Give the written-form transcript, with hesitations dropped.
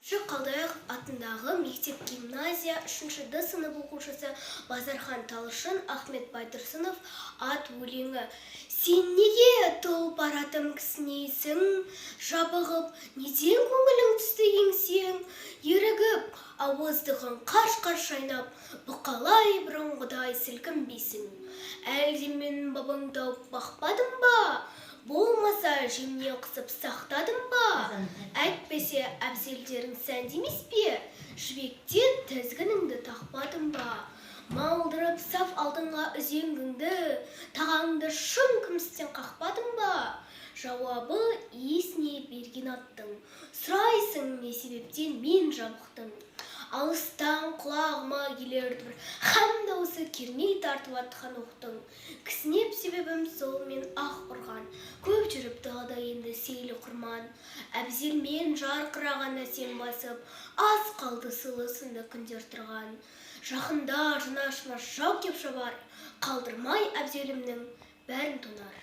Ш. Қалдаяқов атындағы мектеп-гимназия 3 Д сынып оқушысы Базархан Талшын, Ахмет Байтұрсынов, «Ат өлеңі». Сен неге, тұлпар атым, кісінейсің жабығып? Неден көңілің түсті, еңсең ерігіп? Ауыздығың қарш-қарш шайнап, бұқалай бұрынғыдай сілкінбейсің. Әлде мен бабың тауып бақпадым ба, болмаса жемнен қысып сақтадым ба? Әйтпесе әбзелдерің сәнді емес пе? Жібектен тізгініңді тақпадым ба? Малдырып саф алтынға үзеңгіңді, тағаңды шын күмістен қақпадым ба? Жауабы иесіне берген аттың. Сұрайсың, не себептен мен жабықтым? Алыстан құлағыма келер бір һәм дауысы, керней тартып атқан оқтың. Кісінеп себебім сол, мен аһ ұрған. Көп жүріп далада енді сейілі құрман. Әбзелмен жарқыраған әсем басып, аз қалды сыйлы сынды күндер тұрған. Жақында жанашырмас жау кеп шабар, қалдырмай әбзелімнің бәрін тонар.